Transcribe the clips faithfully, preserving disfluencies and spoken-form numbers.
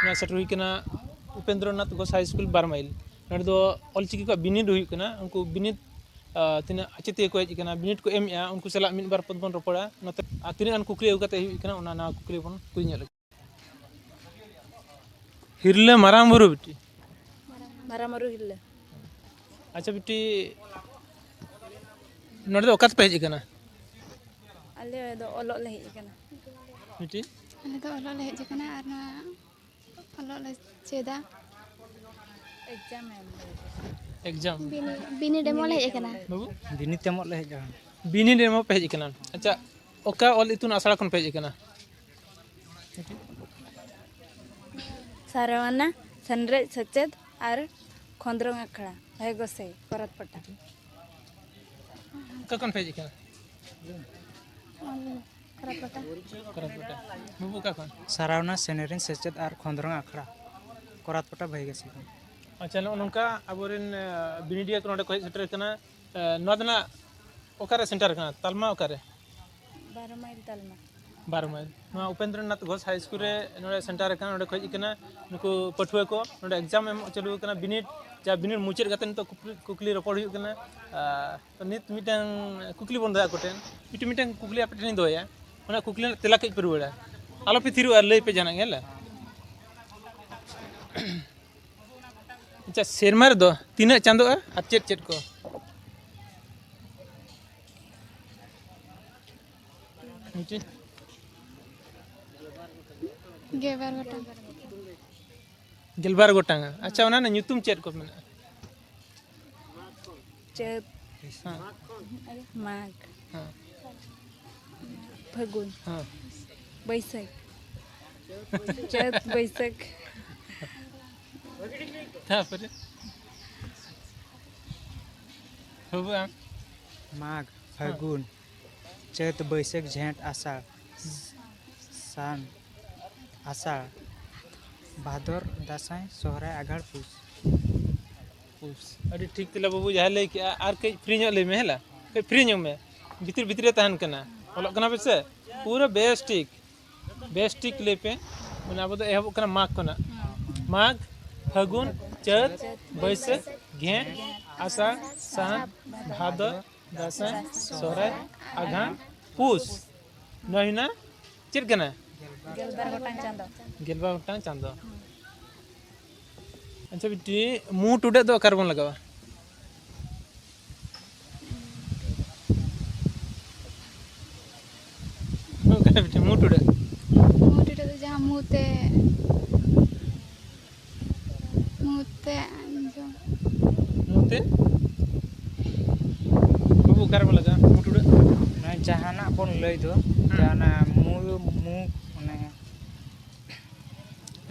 ᱱᱚᱣᱟ ᱥᱮᱴᱮᱨ ᱦᱩᱭ ᱠᱟᱱᱟ ᱩᱯᱮᱱᱫᱨᱚᱱᱟᱛᱷ ᱜᱷᱳᱥ ᱦᱟᱭ ᱥᱠᱩᱞ ᱵᱟᱨᱚ ᱢᱟᱭᱤᱞ᱾ ᱱᱚᱸᱰᱮ ᱫᱚ ᱚᱞᱪᱤᱠᱤ ᱠᱚᱣᱟᱜ ᱵᱤᱱᱤᱰ ᱦᱩᱭᱩᱜ ᱠᱟᱱᱟ᱾ ᱩᱱᱠᱩ ᱵᱤᱱᱤᱰ, ᱟᱨ, ᱛᱤᱱᱟᱹᱜ ᱟᱪᱮᱛᱤᱭᱟᱹ ᱠᱚ ᱦᱮᱡ ᱟᱠᱟᱱᱟ, ᱵᱤᱱᱤᱰ ᱠᱚ ᱮᱢᱮᱜᱼᱟ, ᱩᱱᱠᱩ ᱥᱟᱞᱟᱜ ᱢᱤᱫ ᱵᱟᱨ ᱯᱚᱫ ᱵᱚᱱ ᱨᱚᱯᱚᱲᱟ᱾ ᱱᱚᱛᱮ ᱟᱨ ᱛᱤᱱᱟᱹᱜ ᱜᱟᱱ ᱠᱩᱠᱞᱤ ᱟᱹᱜᱩ ᱠᱟᱛᱮ ᱦᱩᱭᱩᱜ ᱠᱟᱱᱟ, ᱚᱱᱟ ᱱᱟᱣᱟ ᱠᱩᱠᱞᱤ ᱵᱚᱱ ᱠᱩᱞᱤ ᱧᱚᱜ ᱞᱮᱜᱮ᱾ ᱦᱤᱨᱞᱟᱹ ᱢᱟᱨᱟᱝ ᱵᱩᱨᱩ ᱵᱤᱴᱤ᱾ ᱢᱟᱨᱟᱝ ᱵᱩᱨᱩ ᱦᱤᱨᱞᱟᱹ᱾ ᱟᱪᱪᱷᱟ ᱵᱤᱴᱤ, ᱱᱚᱰᱮ ᱫᱚ ᱚᱠᱟ ᱛᱮᱯᱮ ᱦᱮᱡ ᱟᱠᱟᱱᱟ? ᱟᱞᱮ ᱫᱚ ᱚᱞᱚᱜ ᱞᱮ ᱦᱮᱡ ᱟᱠᱟᱱᱟ᱾ ᱵᱤᱴᱤ? ᱟᱞᱮ ᱫᱚ ᱚᱞᱚᱜ ᱞᱮ ᱦᱮᱡ ᱟᱠᱟᱱᱟ ᱟᱨ ᱱᱚᱣᱟ ᱚᱞᱚᱜ ᱞᱮ ᱪᱮᱫᱟ᱾ ᱮᱠᱡᱟᱢ ᱮᱢ ᱞᱟᱹᱜᱤᱫ᱾ ᱮᱠᱡᱟᱢ? ᱵᱤᱱᱤᱰ, ᱵᱤᱱᱤᱰ ᱮᱢᱚᱜ ᱞᱮ ᱦᱮᱡ ᱟᱠᱟᱱᱟ᱾ ᱵᱟᱹᱵᱩ? ᱵᱤᱱᱤᱰ ᱮᱢᱚᱜ ᱞᱮ ᱦᱮᱡ ᱟᱠᱟᱱᱟ᱾ ᱵᱤᱱᱤᱰ ᱮᱢᱚᱜ ᱯᱮ ᱦᱮᱡ ᱟᱠᱟᱱᱟ᱾ ᱟᱪᱪᱷᱟ, ᱚᱠᱟ ᱚᱞ ᱤᱛᱩᱱ ᱟᱥᱲᱟ ᱠᱷᱚᱱ ᱯᱮ ᱦᱮᱡ ᱟᱠᱟᱱᱟ? ᱥᱟᱨᱣᱟᱱᱟ ᱥᱮᱱᱨᱮᱡ ᱥᱮᱪᱮᱫ ᱟᱨ ᱠᱷᱚᱸᱫᱽᱨᱚᱝ ᱟᱠᱷᱲᱟ, ᱵᱷᱟᱭᱜᱚᱥᱮ, ᱠᱚᱨᱟᱛᱯᱟᱴᱟ᱾ ᱚᱠᱟ ᱠᱷᱚᱱ ᱯᱮ ᱦᱮᱡ ᱟᱠᱟᱱᱟ? ᱠᱚᱨᱟᱛᱯᱟᱴᱟ᱾ ᱠᱚᱨᱟᱛᱯᱟᱴᱟ᱾ ᱵᱟᱹᱵᱩ, ᱚᱠᱟ ᱠᱷᱚᱱ? ᱥᱟᱨᱣᱟᱱᱟ ᱥᱮᱱᱨᱮᱡ ᱥᱮᱪᱮᱫ ᱟᱨ ᱠᱷᱚᱸᱫᱽᱨᱚᱝ ᱟᱠᱷᱲᱟ, ᱠᱚᱨᱟᱛᱯᱟᱴᱟ, ᱵᱷᱟᱭᱜᱟᱥᱤ ᱠᱷᱚᱱ᱾ ᱟᱪᱪᱷᱟ, ᱱᱚᱜᱼᱚ ᱱᱚᱝᱠᱟ ᱟᱵᱚᱨᱮᱱ, ᱟᱸ, ᱵᱤᱱᱤᱰᱤᱭᱟᱹ ᱠᱚ ᱱᱚᱰᱮ ᱠᱚ ᱦᱮᱡ ᱥᱮᱴᱮᱨ ᱟᱠᱟᱱᱟ᱾ ᱟᱸ, ᱱᱚᱣᱟ ᱫᱚ ᱱᱟᱜ ᱚᱠᱟᱨᱮ ᱥᱮᱱᱴᱟᱨ ᱠᱟᱱᱟ? ᱛᱟᱞᱢᱟ ᱚᱠᱟᱨᱮ? ᱵᱟᱨᱚ ᱢᱟᱭᱤᱞ ᱛᱟᱞᱢᱟ᱾ ᱵᱟᱨᱚ ᱢᱟᱭᱤᱞ᱾ ᱱᱚᱣᱟ ᱩᱯᱮᱱᱫᱨᱚᱱᱟᱛᱷ ᱜᱷᱳᱥ ᱦᱟᱭ ᱥᱠᱩᱞ ᱨᱮ ᱱᱚᱰᱮ ᱥᱮᱱᱴᱟᱨ ᱟᱠᱟᱱᱟ, ᱱᱚᱰᱮ ᱠᱚ ᱦᱮᱡ ᱟᱠᱟᱱᱟ ᱱᱩᱠᱩ ᱯᱟᱹᱴᱷᱩᱣᱟᱹ ᱠᱚ᱾ ᱱᱚᱰᱮ ᱮᱠᱡᱟᱢ ᱮᱢᱚᱜ ᱪᱟᱹᱞᱩ ᱟᱠᱟᱱᱟ, ᱵᱤᱱᱤᱰ, ᱡᱟ ᱵᱤᱱᱤᱰ ᱢᱩᱪᱟᱹᱫ ᱠᱟᱛᱮ ᱱᱤᱛᱚᱜ ᱠᱩᱠᱞᱤ, ᱠᱩᱠᱞᱤ ᱨᱚᱯᱚᱲ ᱦᱩᱭᱩᱜ ᱠᱟᱱᱟ᱾ ᱟᱨ ᱛᱚ ᱱᱤᱛ ᱢᱤᱫᱴᱟᱝ ᱠᱩᱠᱞᱤ ᱵᱚᱱ ᱫᱚᱦᱚᱭᱟ ᱟᱠᱚ ᱴᱷᱮᱱ, ᱢᱤᱫᱴᱤᱡ, ᱢᱤᱫᱴᱟᱝ ᱠᱩᱠᱞᱤ ᱟᱯᱮ ᱴᱷᱮᱱᱤᱧ ᱫᱚᱦᱚᱭᱟ, ᱚᱱᱟ ᱠᱩᱠᱞᱤ ᱨᱮᱱᱟᱜ ᱛᱮᱞᱟ ᱠᱟᱹᱡ ᱯᱮ ᱨᱩᱣᱟᱹᱲᱟ, ᱟᱞᱚᱯᱮ ᱛᱷᱤᱨᱚᱜᱼᱟ, ᱞᱟᱹᱭ ᱯᱮ ᱡᱟᱦᱟᱱᱟᱜ ᱜᱮ, ᱦᱮᱸ ᱞᱮ? ᱟᱪᱪᱷᱟ, ᱥᱮᱨᱢᱟ ᱨᱮᱫᱚ ᱛᱤᱱᱟᱹᱜ ᱪᱟᱸᱫᱳᱜᱼᱟ ᱟᱨ ᱪᱮᱫ ᱪᱮᱫ ᱠᱚ? ᱢᱤᱫᱴᱤᱡ? ᱜᱮᱞᱵᱟᱨ ᱜᱚᱴᱟᱝ᱾ ᱜᱮᱞᱵᱟᱨ ᱜᱚᱴᱟᱝ᱾ ᱟᱪᱪᱷᱟ, ᱚᱱᱟ ᱨᱮᱱᱟᱜ ᱧᱩᱛᱩᱢ ᱪᱮᱫ ᱠᱚ ᱢᱮᱱᱟᱜᱼᱟ? ᱪᱟᱹᱛ, ᱦᱮᱸ᱾ ᱢᱟᱜᱽ, ᱦᱮᱸ᱾ ᱯᱷᱟᱹᱜᱩᱱ, ᱦᱮᱸ᱾ ᱵᱟᱹᱭᱥᱟᱹᱠᱷ, ᱪᱟᱹᱛ, ᱵᱟᱹᱭᱥᱟᱹᱠᱷ᱾ ᱛᱟᱯᱚᱨᱮ? ᱵᱟᱹᱵᱩ ᱟᱢ? ᱢᱟᱜᱽ, ᱦᱮᱸ᱾ ᱯᱷᱟᱹᱜᱩᱱ, ᱪᱟᱹᱛ, ᱵᱟᱹᱭᱥᱟᱹᱠᱷ, ᱡᱷᱮᱸᱴ, ᱟᱥᱟᱲ, ᱥᱟᱱ, ᱟᱥᱟᱲ, ᱵᱷᱟᱫᱚᱨ, ᱫᱟᱸᱥᱟᱭ, ᱥᱚᱦᱨᱟᱭ, ᱟᱜᱷᱟᱲ, ᱯᱩᱥ᱾ ᱯᱩᱥ᱾ ᱟᱹᱰᱤ ᱴᱷᱤᱠ ᱛᱮᱞᱟ ᱵᱟᱹᱵᱩ ᱡᱟᱦᱟᱸᱭ ᱞᱟᱹᱭ ᱠᱮᱜᱼᱟ, ᱟᱨ ᱠᱟᱹᱡ ᱯᱷᱨᱤ ᱧᱚᱜ ᱞᱟᱹᱭ ᱢᱮ, ᱦᱮᱸ ᱞᱟ? ᱠᱟᱹᱡ ᱯᱷᱨᱤ ᱧᱚᱜ ᱢᱮ, ᱵᱷᱤᱛᱤᱨ ᱵᱷᱤᱛᱤᱨ ᱨᱮ ᱛᱟᱦᱮᱱ ᱠᱟᱱᱟ, ᱚᱞᱚᱜ ᱠᱟᱱᱟ ᱯᱮ ᱥᱮ? ᱯᱩᱨᱟᱹ ᱵᱮᱥ ᱴᱷᱤᱠ, ᱵᱮᱥ ᱴᱷᱤᱠ ᱞᱟᱹᱭ ᱯᱮ᱾ ᱢᱟᱱᱮ ᱟᱵᱚ ᱫᱚ ᱮᱦᱚᱵᱚᱜ ᱠᱟᱱᱟ ᱢᱟᱜᱽ ᱠᱷᱚᱱᱟᱜ᱾ ᱢᱟᱜᱽ, ᱯᱷᱟᱹᱜᱩᱱ, ᱪᱟᱹᱛ, ᱵᱟᱹᱭᱥᱟᱹᱠᱷ, ᱡᱷᱮᱸᱴ, ᱟᱥᱟᱲ, ᱥᱟᱱ, ᱵᱷᱟᱫᱚᱨ, ᱫᱟᱸᱥᱟᱭ, ᱥᱚᱦᱨᱟᱭ, ᱟᱜᱷᱟᱬ, ᱯᱩᱥ᱾ ᱱᱚᱣᱟ ᱦᱩᱭᱱᱟ ᱪᱮᱫ ᱠᱟᱱᱟ? ᱜᱮᱞᱵᱟᱨ ᱜᱚᱴᱟᱝ ᱪᱟᱸᱫᱚ᱾ ᱜᱮᱞᱵᱟᱨ ᱜᱚᱴᱟᱝ ᱪᱟᱸᱫᱚ᱾ ᱟᱪᱪᱷᱟ ᱵᱤᱴᱤ, ᱢᱩ ᱴᱩᱰᱟᱹᱜ ᱫᱚ ᱚᱠᱟ ᱨᱮᱵᱚᱱ ᱞᱟᱜᱟᱣᱟ? ᱚᱠᱟ ᱵᱤᱴᱤ, ᱢᱩ ᱴᱩᱰᱟᱹᱜ? ᱢᱩ ᱴᱩᱰᱟᱹᱜ ᱫᱚ ᱡᱟᱦᱟᱸ ᱢᱩ ᱛᱮ, ᱢᱩ ᱛᱮ ᱟᱸᱡᱚᱢ᱾ ᱢᱩ ᱛᱮ? ᱵᱟᱹᱵᱩ, ᱚᱠᱟ ᱨᱮᱵᱚᱱ ᱞᱟᱜᱟᱣᱟ ᱢᱩ ᱴᱩᱰᱟᱹᱜ? ᱢᱟᱱᱮ ᱡᱟᱦᱟᱱᱟᱜ ᱵᱚᱱ ᱞᱟᱹᱭ ᱫᱚ, ᱦᱩᱸ᱾ ᱡᱟᱦᱟᱱᱟᱜ ᱢᱩ, ᱢᱩ, ᱢᱟᱱᱮ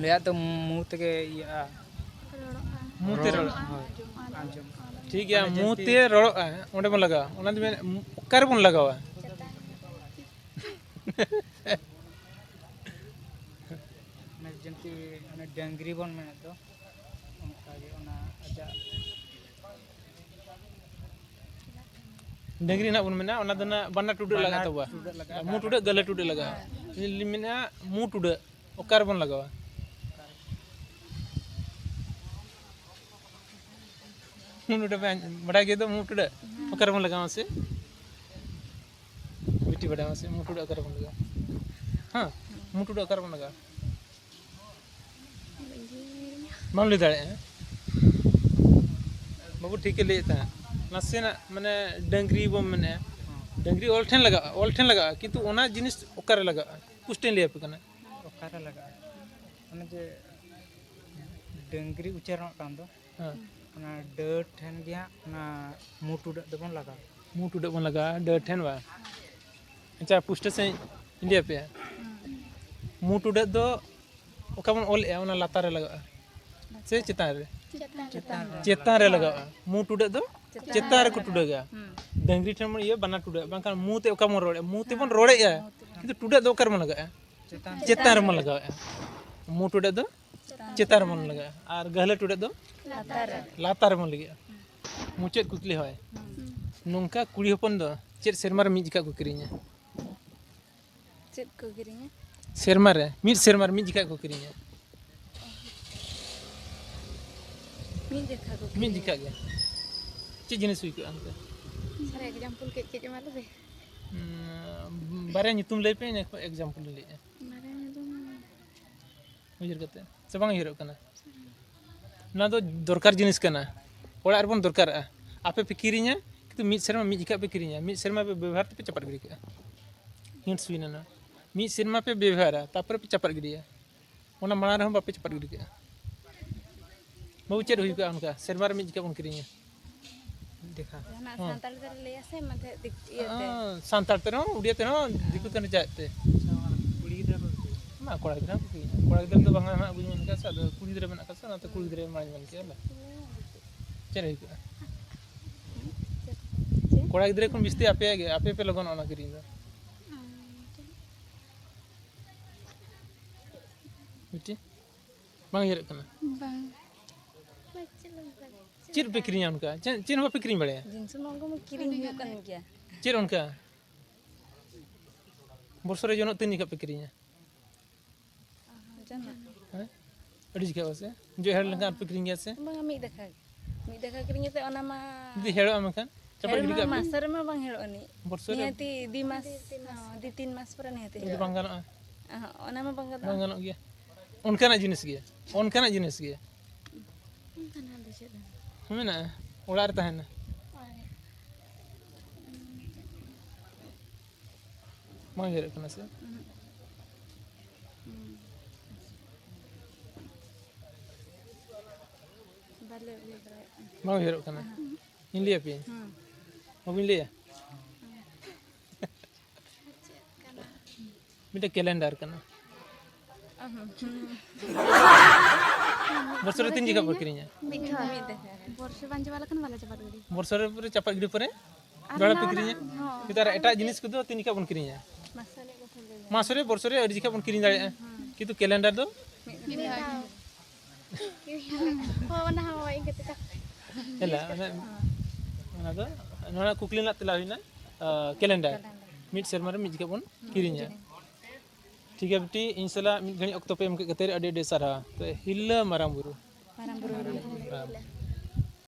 ᱞᱟᱹᱭᱟᱜ ᱫᱚ ᱢᱩ ᱛᱮᱜᱮ ᱤᱭᱟᱹᱜᱼᱟ᱾ ᱢᱩ ᱛᱮ ᱨᱚᱲ, ᱨᱚᱲᱚᱜᱼᱟ᱾ ᱦᱳᱭ, ᱟᱸᱡᱚᱢ᱾ ᱴᱷᱤᱠ ᱜᱮᱭᱟ, ᱢᱟᱱᱮ ᱢᱩ ᱡᱮᱢᱛᱤ ᱛᱮ ᱨᱚᱲᱚᱜᱼᱟ, ᱚᱸᱰᱮ ᱵᱚᱱ ᱞᱟᱜᱟᱣᱟ᱾ ᱚᱱᱟ ᱫᱚ ᱢᱮᱱ, ᱚᱠᱟ ᱨᱮᱵᱚᱱ ᱞᱟᱜᱟᱣᱟ? ᱢᱟᱱᱮ ᱡᱮᱢᱛᱤ ᱚᱱᱮ ᱰᱟᱹᱝᱨᱤ ᱵᱚᱱ ᱢᱮᱱᱮᱫ ᱫᱚ, ᱚᱱᱠᱟᱜᱮ ᱚᱱᱟ ᱟᱡᱟᱜ ᱰᱟᱹᱝᱨᱤ ᱱᱟᱜ ᱵᱚᱱ ᱢᱮᱱᱟ, ᱚᱱᱟ ᱫᱚ ᱱᱟᱜ ᱵᱟᱱᱟᱨ ᱴᱩᱰᱟᱹᱜ ᱞᱟᱜᱟᱜ ᱵᱟᱱᱟᱨ ᱛᱟᱵᱚᱣᱟ᱾ ᱴᱩᱰᱟᱹᱜ ᱞᱟᱜᱟᱜᱼᱟ᱾ ᱢᱩ ᱴᱩᱰᱟᱹᱜ, ᱜᱟᱹᱦᱞᱟᱹ ᱴᱩᱰᱟᱹᱜ ᱞᱟᱜᱟᱜᱼᱟ᱾ ᱤᱧ ᱞᱤᱧ ᱢᱮᱱᱟ ᱢᱩ ᱴᱩᱰᱟᱹᱜ᱾ ᱚᱠᱟ ᱨᱮᱵᱚᱱ ᱞᱟᱜᱟᱣᱟ? ᱢᱩ ᱴᱩᱰᱟᱹᱜ ᱯᱮ ᱵᱟᱰᱟᱭ ᱜᱮ ᱫᱚ, ᱢᱩ ᱴᱩᱰᱟᱹᱜ᱾ ᱚᱠᱟ ᱨᱮᱵᱚᱱ ᱞᱟᱜᱟᱣᱟ ᱢᱟᱥᱮ? ᱵᱤᱴᱤ ᱵᱟᱰᱟᱭ ᱢᱟᱥᱮ, ᱢᱩ ᱴᱩᱰᱟᱹᱜ ᱚᱠᱟ ᱨᱮᱵᱚᱱ ᱞᱟᱜᱟᱣᱟ? ᱦᱮᱸ, ᱢᱩ ᱴᱩᱰᱟᱹᱜ ᱚᱠᱟ ᱨᱮᱵᱚᱱ ᱞᱟᱜᱟᱣᱟ? ᱵᱟᱢ ᱞᱟᱹᱭ ᱫᱟᱲᱮᱭᱟᱜᱼᱟ? ᱵᱟᱹᱵᱩ ᱴᱷᱤᱠᱮ ᱞᱟᱹᱭᱮᱫ ᱛᱟᱦᱮᱸᱫ᱾ ᱱᱟᱥᱮᱱᱟᱜ ᱢᱟᱱᱮ ᱰᱟᱹᱝᱨᱤ ᱵᱚᱱ ᱢᱮᱱᱮᱫᱼᱟ, ᱰᱟᱹᱝᱨᱤ ᱚᱞ ᱴᱷᱮᱱ ᱞᱟᱜᱟᱜᱼᱟ, ᱚᱞ ᱴᱷᱮᱱ ᱞᱟᱜᱟᱜᱼᱟ, ᱠᱤᱱᱛᱩ ᱚᱱᱟ ᱡᱤᱱᱤᱥ ᱚᱠᱟᱨᱮ ᱞᱟᱜᱟᱜᱼᱟ? ᱯᱩᱥᱴᱟᱹᱧ ᱞᱟᱹᱭ ᱟᱯᱮ ᱠᱟᱱᱟ᱾ ᱚᱠᱟᱨᱮ ᱞᱟᱜᱟᱜᱼᱟ? ᱚᱱᱮ ᱡᱮ ᱰᱟᱹᱝᱨᱤ ᱩᱪᱟᱨᱚᱱᱚᱜ ᱠᱟᱱ ᱫᱚ, ᱦᱮᱸ᱾ ᱚᱱᱟ ᱰᱟᱹ ᱴᱷᱮᱱ ᱜᱮ ᱦᱟᱸᱜ ᱚᱱᱟ ᱢᱩ ᱴᱩᱰᱟᱹᱜ ᱫᱚᱵᱚᱱ ᱞᱟᱜᱟᱣᱟ᱾ ᱢᱩ ᱴᱩᱰᱟᱹᱜ ᱵᱚᱱ ᱞᱟᱜᱟᱣᱟ, ᱰᱟᱹ ᱴᱷᱮᱱ ᱵᱟᱝ? ᱟᱪᱪᱷᱟ, ᱯᱩᱥᱴᱟᱹ ᱥᱟᱺᱦᱤᱡ ᱤᱧ ᱞᱟᱹᱭ ᱟᱯᱮᱭᱟ᱾ ᱢᱩ ᱴᱩᱰᱟᱹᱜ ᱫᱚ ᱚᱠᱟ ᱵᱚᱱ ᱚᱞᱮᱜᱼᱟ, ᱚᱱᱟ ᱞᱟᱛᱟᱨ ᱨᱮ ᱞᱟᱜᱟᱜᱼᱟ ᱥᱮ ᱪᱮᱛᱟᱱ ᱨᱮ? ᱪᱮᱛᱟᱱ ᱨᱮ᱾ ᱪᱮᱛᱟᱱ ᱨᱮ ᱞᱟᱜᱟᱜᱼᱟ᱾ ᱢᱩ ᱴᱩᱰᱟᱹᱜ ᱫᱚ ᱪᱮᱛᱟᱱ ᱪᱮᱛᱟᱱ ᱨᱮ᱾ ᱨᱮᱠᱚ ᱴᱩᱰᱟᱹᱜᱟ᱾ ᱦᱩᱸ᱾ ᱰᱟᱹᱝᱨᱤ ᱴᱷᱮᱱ ᱵᱚᱱ ᱤᱭᱟᱹ ᱵᱟᱱᱟᱨ ᱴᱩᱰᱟᱹᱜ, ᱵᱟᱝᱠᱷᱟᱱ ᱢᱩ ᱛᱮ ᱚᱠᱟ ᱵᱚᱱ ᱨᱚᱲᱮᱜᱼᱟ? ᱢᱩ ᱛᱮᱵᱚᱱ ᱦᱮᱸ, ᱨᱚᱲᱮᱜᱼᱟ, ᱢᱩ ᱛᱮᱵᱚᱱ᱾ ᱠᱤᱱᱛᱩ ᱴᱩᱰᱟᱹᱜ ᱫᱚ ᱚᱠᱟ ᱨᱮᱵᱚᱱ ᱞᱟᱜᱟᱜᱼᱟ? ᱪᱮᱛᱟᱱ᱾ ᱪᱮᱛᱟᱱ ᱨᱮᱵᱚᱱ ᱞᱟᱜᱟᱣᱮᱜᱼᱟ᱾ ᱢᱩ ᱴᱩᱰᱟᱹᱜ ᱫᱚ ᱪᱮᱛᱟᱱ᱾ ᱪᱮᱛᱟᱱ ᱨᱮᱵᱚᱱ ᱞᱟᱜᱟᱜᱼᱟ, ᱟᱨ ᱜᱟᱹᱦᱞᱟᱹ ᱴᱩᱰᱟᱹᱜ ᱫᱚ ᱞᱟᱛᱟᱨ ᱨᱮ᱾ ᱞᱟᱛᱟᱨ ᱨᱮᱵᱚᱱ ᱞᱟᱹᱜᱤᱫᱼᱟ᱾ ᱢᱩᱪᱟᱹᱫ ᱠᱩᱠᱞᱤ ᱦᱚᱭ, ᱦᱩᱸ᱾ ᱱᱚᱝᱠᱟ ᱠᱩᱲᱤ ᱦᱚᱯᱚᱱ ᱫᱚ ᱪᱮᱫ ᱥᱮᱨᱢᱟ ᱨᱮ ᱢᱤᱫ ᱡᱚᱠᱷᱟ ᱠᱚ ᱠᱤᱨᱤᱧᱟ? ᱪᱮᱫ ᱠᱚ ᱠᱤᱨᱤᱧᱟ? ᱥᱮᱨᱢᱟ ᱨᱮ, ᱢᱤᱫ ᱥᱮᱨᱢᱟ ᱨᱮ ᱢᱤᱫ ᱡᱚᱠᱷᱟ ᱠᱚ ᱠᱤᱨᱤᱧᱟ᱾ ᱢᱤᱫ ᱡᱚᱠᱷᱟ ᱠᱚ ᱢᱤᱫ ᱠᱤᱨᱤᱧᱟ᱾ ᱡᱚᱠᱷᱟ ᱜᱮ᱾ ᱪᱮᱫ ᱡᱤᱱᱤᱥ ᱦᱩᱭ ᱠᱚᱜᱼᱟ ᱚᱱᱠᱟ? ᱥᱟᱨ, example ᱠᱟᱹᱡ ᱠᱟᱹᱡ ᱮᱢᱟ ᱞᱮᱯᱮ᱾ ᱩᱸ, ᱵᱟᱨᱭᱟ ᱧᱩᱛᱩᱢ ᱞᱟᱹᱭ ᱯᱮ, ᱤᱱᱟᱹ ᱠᱷᱚᱱ example ᱞᱤᱧ ᱞᱟᱹᱭᱮᱫᱼᱟ᱾ ᱵᱟᱨᱭᱟ ᱧᱩᱛᱩᱢ᱾ ᱩᱭᱦᱟᱹᱨ ᱠᱟᱛᱮ ᱥᱮ ᱵᱟᱝ ᱩᱭᱦᱟᱹᱨᱚᱜ ᱠᱟᱱᱟ? ᱱᱚᱣᱟ ᱫᱚ ᱫᱚᱨᱠᱟᱨ ᱡᱤᱱᱤᱥ ᱠᱟᱱᱟ, ᱚᱲᱟᱜ ᱨᱮᱵᱚᱱ ᱫᱚᱨᱠᱟᱨᱟᱜᱼᱟ᱾ ᱟᱯᱮ ᱯᱮ ᱠᱤᱨᱤᱧᱟ, ᱠᱤᱱᱛᱩ ᱢᱤᱫ ᱥᱮᱨᱢᱟ ᱢᱤᱫ ᱡᱚᱠᱷᱟ ᱯᱮ ᱠᱤᱨᱤᱧᱟ, ᱢᱤᱫ ᱥᱮᱨᱢᱟ ᱯᱮ ᱵᱮᱵᱚᱦᱟᱨ ᱛᱮᱯᱮ ᱪᱟᱯᱟᱫ ᱜᱤᱰᱤ ᱠᱟᱜᱼᱟ᱾ Hints ᱦᱩᱭᱱᱟ ᱱᱚᱣᱟ, ᱢᱤᱫ ᱥᱮᱨᱢᱟ ᱯᱮ ᱵᱮᱵᱚᱦᱟᱨᱟ, ᱛᱟᱨᱯᱚᱨᱮ ᱯᱮ ᱪᱟᱯᱟᱫ ᱜᱤᱰᱤᱭᱟ, ᱚᱱᱟ ᱢᱟᱲᱟᱝ ᱨᱮᱦᱚᱸ ᱵᱟᱯᱮ ᱪᱟᱯᱟᱫ ᱜᱤᱰᱤ ᱠᱟᱜᱼᱟ᱾ ᱵᱟᱹᱵᱩ, ᱪᱮᱫ ᱦᱩᱭ ᱠᱚᱜᱼᱟ ᱚᱱᱠᱟ ᱥᱮᱨᱢᱟ ᱨᱮ ᱢᱤᱫ ᱡᱚᱠᱷᱟ ᱵᱚᱱ ᱠᱤᱨᱤᱧᱟ? ᱫᱮᱠᱷᱟ᱾ ᱡᱟᱦᱟᱱᱟᱜ ᱦᱚᱸ᱾ ᱥᱟᱱᱛᱟᱲᱤ ᱛᱮᱞᱮ ᱞᱟᱹᱭᱟ ᱥᱮ ᱢᱟᱱᱮ ᱫᱤᱠ-, ᱤᱭᱟᱹᱛᱮ? ᱦᱚᱸ, ᱥᱟᱱᱛᱟᱲ ᱛᱮ ᱨᱮᱦᱚᱸ, ᱩᱲᱤᱭᱟ ᱛᱮ ᱨᱮᱦᱚᱸ, ᱫᱤᱠᱩ ᱛᱮ ᱨᱮᱦᱚᱸ, ᱡᱟᱭ ᱛᱮ᱾ ᱠᱩᱲᱤ ᱜᱤᱫᱽᱨᱟᱹ ᱠᱚ ᱠᱤᱨᱤᱧᱟ᱾ ᱵᱟᱝ, ᱠᱚᱲᱟ ᱜᱤᱫᱽᱨᱟᱹ ᱦᱚᱸ ᱠᱚ ᱠᱤᱨᱤᱧᱟ᱾ ᱠᱚᱲᱟ ᱜᱤᱫᱽᱨᱟᱹ ᱫᱚ ᱵᱟᱝᱟ ᱦᱟᱸᱜ, ᱵᱟᱹᱧ ᱢᱮᱱ ᱠᱟᱜᱼᱟ ᱥᱮ, ᱟᱫᱚ ᱠᱩᱲᱤ ᱜᱤᱫᱽᱨᱟᱹ ᱢᱮᱱᱟᱜ ᱠᱟᱜ ᱥᱮ, ᱚᱱᱟᱛᱮ ᱠᱩᱲᱤ ᱜᱤᱫᱽᱨᱟᱹ ᱢᱟᱧ ᱢᱮᱱ ᱠᱮᱜᱼᱟ ᱵᱚᱞᱮ᱾ ᱪᱮᱫ ᱦᱩᱭ ᱠᱚᱜᱼᱟ? ᱪᱮᱫ? ᱠᱚᱲᱟ ᱜᱤᱫᱽᱨᱟᱹ ᱠᱷᱚᱱ ᱵᱤᱥᱛᱤ ᱟᱯᱮᱭᱟᱜ ᱜᱮ, ᱟᱯᱮ ᱯᱮ ᱞᱚᱜᱚᱱᱚᱜᱼᱟ ᱚᱱᱟ ᱠᱤᱨᱤᱧ ᱫᱚ᱾ ᱢᱤᱫᱴᱤᱡ ᱵᱟᱝ ᱩᱭᱦᱟᱹᱨᱚᱜ ᱠᱟᱱᱟ? ᱵᱟᱝ᱾ ᱪᱮᱫ ᱯᱮ ᱠᱤᱨᱤᱧᱟ ᱚᱱᱠᱟ? ᱪᱮᱫ, ᱪᱮᱫ ᱦᱚᱸ ᱵᱟᱯᱮ ᱠᱤᱨᱤᱧ ᱵᱟᱲᱟᱭᱟ? ᱡᱤᱱᱤᱥ ᱢᱟ ᱚᱱᱠᱟ ᱢᱟ ᱠᱤᱨᱤᱧ ᱦᱩᱭᱩᱜ ᱠᱟᱱ ᱜᱮᱭᱟ᱾ ᱪᱮᱫ ᱚᱱᱠᱟ? ᱵᱚᱨᱥᱚ ᱨᱮ ᱡᱚᱱᱚᱜ ᱛᱤᱱ ᱡᱚᱠᱷᱟ ᱯᱮ ᱠᱤᱨᱤᱧᱟ? ᱡᱚᱱᱚᱜ᱾ ᱦᱮᱸ? ᱟᱹᱰᱤ ᱡᱚᱠᱷᱟ ᱯᱟᱥᱮ? ᱡᱚ ᱦᱮᱲ ᱞᱮᱱᱠᱷᱟᱱ ᱟᱨᱯᱮ ᱠᱤᱨᱤᱧ ᱜᱮᱭᱟ ᱥᱮ? ᱵᱟᱝᱟ, ᱢᱤᱫ ᱫᱮᱠᱷᱟ ᱜᱮ᱾ ᱢᱤᱫ ᱫᱮᱠᱷᱟ ᱠᱤᱨᱤᱧ ᱠᱟᱛᱮ ᱚᱱᱟ ᱢᱟ ᱡᱩᱫᱤ ᱦᱮᱲᱚᱜᱼᱟ ᱢᱮᱱᱠᱷᱟᱱ? ᱪᱟᱯᱟᱫ ᱦᱮᱲ ᱜᱤᱰᱤ ᱢᱟ ᱠᱟᱜ ᱯᱮ? ᱢᱟᱥᱮ ᱨᱮᱢᱟ ᱵᱟᱝ ᱦᱮᱲᱚᱜ ᱟᱹᱱᱤᱡ᱾ ᱵᱚᱨᱥᱚ ᱨᱮ? ᱱᱤᱦᱟᱹᱛᱤ ᱫᱩ ᱢᱟᱥ, ᱦᱚᱸ, ᱫᱩ ᱛᱤᱱ ᱢᱟᱥ ᱯᱚᱨᱮ ᱱᱤᱦᱟᱹᱛᱤ ᱩᱱᱤ ᱫᱚ ᱦᱮᱲᱚᱜᱼᱟ᱾ ᱵᱟᱝ ᱜᱟᱱᱚᱜᱼᱟ? ᱚᱦᱚᱸ, ᱚᱱᱟ ᱢᱟ ᱵᱟᱝ ᱜᱟᱱᱚᱜᱼᱟ᱾ ᱵᱟᱝ ᱜᱟᱱᱚᱜ ᱜᱮᱭᱟ᱾ ᱚᱱᱠᱟᱱᱟᱜ ᱡᱤᱱᱤᱥ ᱜᱮ, ᱚᱱᱠᱟᱱᱟᱜ ᱡᱤᱱᱤᱥ ᱜᱮ᱾ ᱚᱱᱠᱟᱱᱟᱜ ᱫᱚ ᱪᱮᱫ ᱦᱚᱸ? ᱢᱮᱱᱟᱜᱼᱟ, ᱚᱲᱟᱜ ᱨᱮ ᱛᱟᱦᱮᱱᱟ᱾ ᱚᱲᱟᱜ ᱨᱮ᱾ ᱵᱟᱝ ᱩᱭᱦᱟᱹᱨᱚᱜ ᱠᱟᱱᱟ ᱥᱮ? ᱩᱦᱩᱸ᱾ ᱦᱩᱸ᱾ ᱵᱟᱞᱮ ᱩᱭᱦᱟᱹᱨ ᱫᱟᱲᱮᱭᱟᱜ ᱠᱟᱱᱟ᱾ ᱵᱟᱝ ᱩᱭᱦᱟᱹᱨᱚᱜ ᱠᱟᱱᱟ? ᱚᱦᱚᱸ᱾ ᱤᱧ ᱞᱟᱹᱭ ᱟᱯᱮᱭᱟᱹᱧ? ᱦᱩᱸ᱾ ᱵᱟᱹᱵᱤᱱ ᱞᱟᱹᱭᱟ? ᱦᱩᱸ᱾ ᱢᱤᱫᱴᱮᱱ calendar ᱠᱟᱱᱟ᱾ ᱚᱦᱚᱸ᱾ ᱵᱚᱪᱷᱚᱨ ᱨᱮ ᱛᱤᱱ ᱡᱚᱠᱷᱟ ᱯᱮ ᱠᱤᱨᱤᱧᱟ? ᱢᱤᱫ ᱫᱷᱟᱣ᱾ ᱢᱤᱫ ᱫᱷᱟᱣ᱾ ᱵᱚᱨᱥᱚ ᱵᱟᱝ ᱪᱟᱵᱟ ᱞᱮᱠᱷᱟᱱ ᱵᱟᱞᱮ ᱪᱟᱯᱟᱫ ᱜᱤᱰᱤ᱾ ᱵᱚᱨᱥᱚ ᱨᱮ ᱯᱩᱨᱟᱹ ᱪᱟᱯᱟᱫ ᱜᱤᱰᱤ ᱯᱚᱨᱮ ᱟᱨ ᱫᱚᱦᱲᱟ ᱯᱮ ᱦᱚᱸ ᱠᱤᱨᱤᱧᱟ? ᱦᱚᱸ᱾ ᱠᱤᱱᱛᱩ ᱟᱨ ᱮᱴᱟᱜ ᱡᱤᱱᱤᱥ ᱠᱚᱫᱚ ᱛᱤᱱ ᱡᱚᱠᱷᱟ ᱵᱚᱱ ᱠᱤᱨᱤᱧᱟ? ᱢᱟᱥ ᱨᱮ ᱵᱚᱪᱷᱚᱨ ᱨᱮ ᱟᱹᱰᱤ ᱡᱚᱠᱷᱟ ᱵᱚᱱ ᱠᱤᱨᱤᱧ ᱫᱟᱲᱮᱭᱟᱜᱼᱟ᱾ ᱦᱩᱸ᱾ ᱠᱤᱱᱛᱩ calendar ᱫᱚ? ᱢᱤᱫ ᱫᱷᱟᱣ᱾ ᱦᱳᱭ, ᱚᱱᱟ ᱦᱚᱸ ᱤᱱᱠᱟᱹ ᱛᱮ ᱪᱟᱯᱟᱫ᱾ ᱦᱮᱞᱟ, ᱚᱱᱟ, ᱚᱱᱟ ᱫᱚ, ᱱᱚᱣᱟ ᱠᱩᱠᱞᱤ ᱨᱮᱱᱟᱜ ᱛᱮᱞᱟ ᱦᱩᱭᱱᱟ, ᱟᱸ, calendar᱾ Calendar᱾ ᱢᱤᱫ ᱥᱮᱨᱢᱟ ᱨᱮ ᱢᱤᱫ ᱡᱚᱠᱷᱟ ᱵᱚᱱ ᱠᱤᱨᱤᱧᱟ᱾ ᱴᱷᱤᱠ᱾ ᱴᱷᱤᱠ ᱜᱮᱭᱟ ᱵᱤᱴᱤ, ᱤᱧ ᱥᱟᱞᱟᱜ ᱢᱤᱫ ᱜᱷᱟᱹᱲᱤᱡ ᱚᱠᱛᱚ ᱯᱮ ᱮᱢ ᱠᱮᱫ ᱠᱷᱟᱹᱛᱤᱨ ᱟᱹᱰᱤ ᱟᱹᱰᱤ ᱥᱟᱨᱦᱟᱣ᱾ ᱛᱚ ᱦᱤᱨᱞᱟᱹ ᱢᱟᱨᱟᱝ ᱵᱩᱨᱩ᱾ ᱢᱟᱨᱟᱝ ᱵᱩᱨᱩ᱾ ᱦᱮᱸ᱾